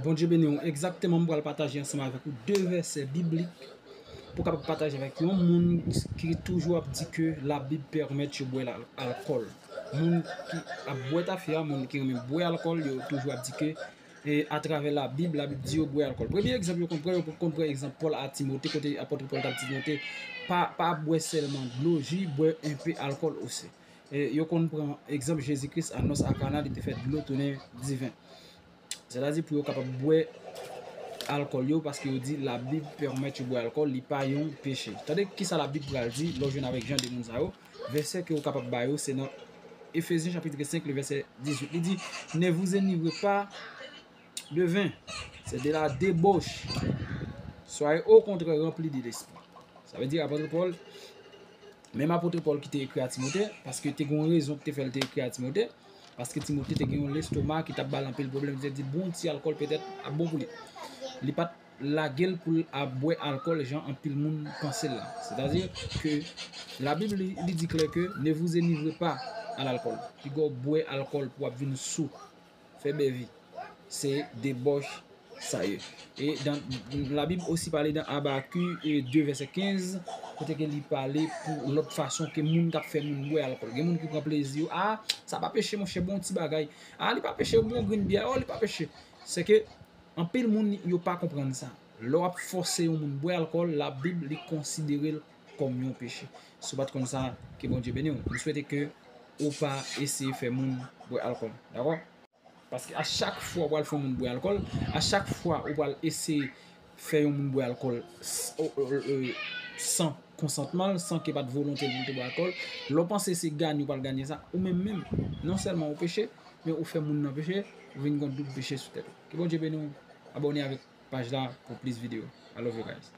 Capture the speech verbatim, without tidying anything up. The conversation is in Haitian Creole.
Bondye beni w. Egzakteman, m pral pataje ansanm avèk ou de vèsè biblik pou w kapab pataje avèk yon moun ki toujou ap di ke Labib pèmèt yo bwè al-, alkòl. Moun ki ap bwè tafya, moun ki renmen bwè alkòl, yo toujou ap di ke, e, atravè Labib, Labib di yo bwè alkòl. Premye egzanp yo konn pran, yo konn pran egzanp Pòl a Timote, kote apot Pòl t ap di Timote, pa, pa bwè sèlman dlo, ji, bwè enpe alkòl osi. E, yo konn pran egzanp Jezi Kris a nòs a Kana, li te fè dlo tounen diven. Sètadi pou yo kapab bwè alkòl yo, paske yo di Labib pèmèt yo bwè alkòl, li pa yon peche. Tande kisa Labib pral di lè w jwenn avèk jan de moun sa yo. Vèsè ke w kapab ba yo, se nan Efezyen chapit senk, le vèsè dizuit. Li di, Ne vous enivrez pas de vin, c'est de la débauche. Soyez au contraire remplis de l'esprit. Sa vle di, apot Pòl, menm apot Pòl ki te ekri a Timote, paske te gen yon rezon ki te fè l te ekri a Timote, paske Timote te gen yon lestoma ki t ap ba l anpil pwoblèm, li te di bon ti alkòl petèt ap bon pou li. Li pa t lage l pou l ap bwè alkòl jan anpil moun panse l la. Sètadi ke Labib li, li di klè ke ne vous enivrez pas à l'alcool. Piga w bwè alkòl pou w ap vin sou, fè bèvi. Se debòch sa ye. E dan, Labib osi pale dan Abakik, e, de vèsè kenz, kote ke li pale pou lòt fason ke moun k ap fè moun bwè alkòl. Gen moun ki pran plezi yo, a, sa pa peche, monchè, bon ti bagay. A, li pa peche, bon grenn byè, o, li pa peche. Se ke anpil moun, yo pa konprann sa. Lè w ap fòse yon moun bwè alkòl, Labib, li konsidere l kòm yon peche. Si w pa t konn sa, ke Bondye beni w. M swete ke ou pa eseye fè moun bwè alkòl. Dakò? Paske a chak fwa w pral fè yon moun bwè alkòl, a chak fwa ou pral eseye fè yon moun bwè alkòl s-, o, o, o, san konsantman l, san ke pa t volonte l pou l te bwè alkòl, lè w panse se ganye ou pral ganye sa, ou menm menm, non sèlman ou peche, men ou fè moun nan peche, ou vin gen yon doub peche sou tèt ou. Ke Bondye beni w. Abòne avèk paj la pou plis videyo. I love you guys.